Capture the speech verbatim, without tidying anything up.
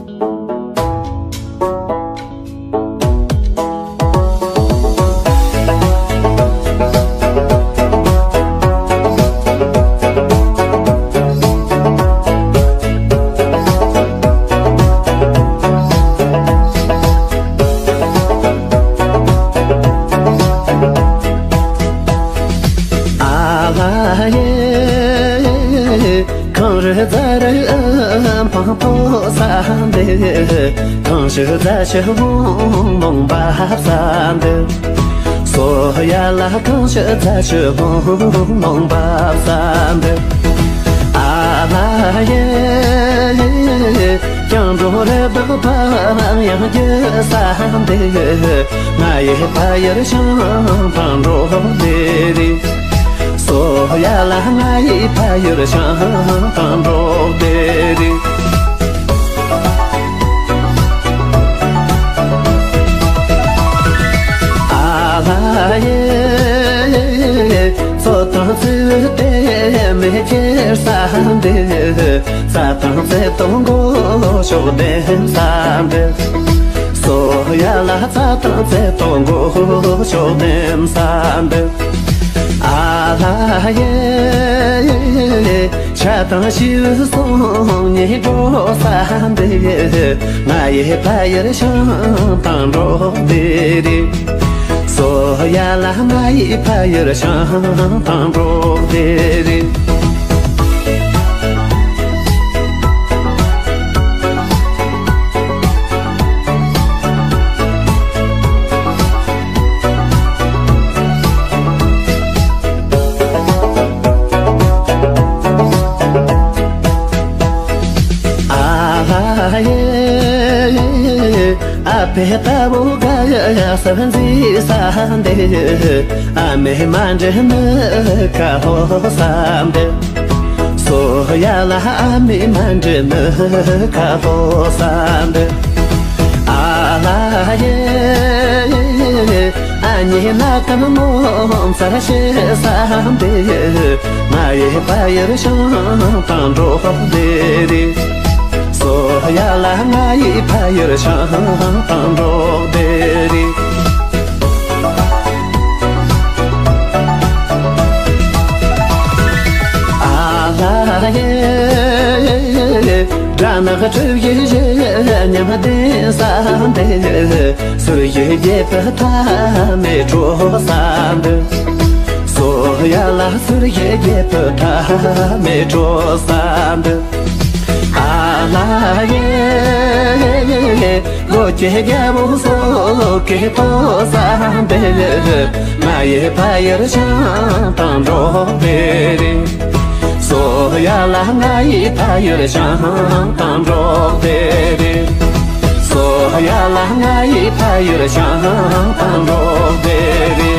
ཨ་ལ་ཡེ། གངས་རི་རྫ་རི་འཕང་མཐོ་ས་འདི། གངས་ཆུ་རྫ་ཆུ་ལྷུང་ལྷུང་འབབ་ས་འདི། སོ་ཡ་ལ་གངས་ཆུ་རྫ་ཆུ་ལྷུང་ལྷུང་འབབ་ས་འདི། ཨ་ལ་ཡེ། སྐྱེངས་འགྲོ་རི་དྭགས་ཕམ་ཡང་རྒྱུ་ས་འདི། ང་ཡི་ཕ་ཡུལ་བྱང་ཐང་འབྲོག་སྡེ་རེད། སོ་ཡ་ལ་ང་ཡི་ཕ་ཡུལ་བྱང་ཐང་འབྲོག་སྡེ་རེད། ཨ་ལ་ཡེ། མཚོ་དང་རྩེ་དེ་མེ་ཁྱེར་ས་འདི། རྩྭ་དང་རྩེ་དང་མགོ་ཤོག་ལྡེམ་ས་འདི། སོ་ཡ་ལ་རྩྭ་དང་རྩེ་དང་མགོ་ཤོག་ལྡེམ་ས་འདི། ཨ་ལ་ཡེ། བྱ་དང་བྱིའུ་ཟུང་གཉིས་འགྲོ་ས་འདི། ང་ཡི་ཕ་ཡུལ་བྱང་ཐང་འབྲོག་སྡེ་རེད། སོ་ཡ་ལ་ང་ཡི་ཕ་ཡུལ་བྱང་ཐང་འབྲོག་སྡེ་རེད། ཨ་ཧ་ཡེ། ཨ་ཕའི་ལྟ་བུ་དགའ་ཡག་ས་འཛིན་ས་འདི། ཨ་མའི་མ་འདྲེས་ནི་ཁ་ལོ་ས་འདི། སོ་ཡ་ལ་ཨ་མའི་མ་འདྲེས་ནི་ཁ་ལོ་ས་འདི། ཨ་ལ་ཡེ། ཨ་ཉི་ན་ཏམ་མོ་མཚར་ཤེས་ས་འདི། ང་ཡི་ཕ་ཡུལ་བྱང་ཐང་འབྲོག་སྡེ་རེད། སོ་ཡ་ལ་ང་ཡི་ཕ་ཡུལ་བྱང་ཐང་འབྲོག་སྡེ་རེད། ཨ་ལ་ཡེ། སྦྲ་ནག་གྲུ་བཞི་ཉམས་ལྡན་ས་འདི། སུར་ཡི་རྒྱལ་པོ་མཐའ་མེད་འགྲོ་ས་འདི། སོ་ཡ་ལ་སུར་ཡི་རྒྱལ་པོ་མཐའ་མེད་འགྲོ་ས་འདི། ཨ་ལ་ཡེ། ལོ་སྐྱེས་རྒྱལ་པོ་སོ་སྐྱེས་ཐོ་ས་འདི། ང་ཡི་ཕ་ཡུལ་བྱང་ཐང་འབྲོག་སྡེ་རེད། སོ་ཡ་ལ་ང་ཡི་ཕ་ཡུལ་བྱང་ཐང་འབྲོག་སྡེ་རེད། སོ་ཡ་ལ་ང་ཡི་ཕ་ཡུལ་བྱང་ཐང་འབྲོག་སྡེ་རེད།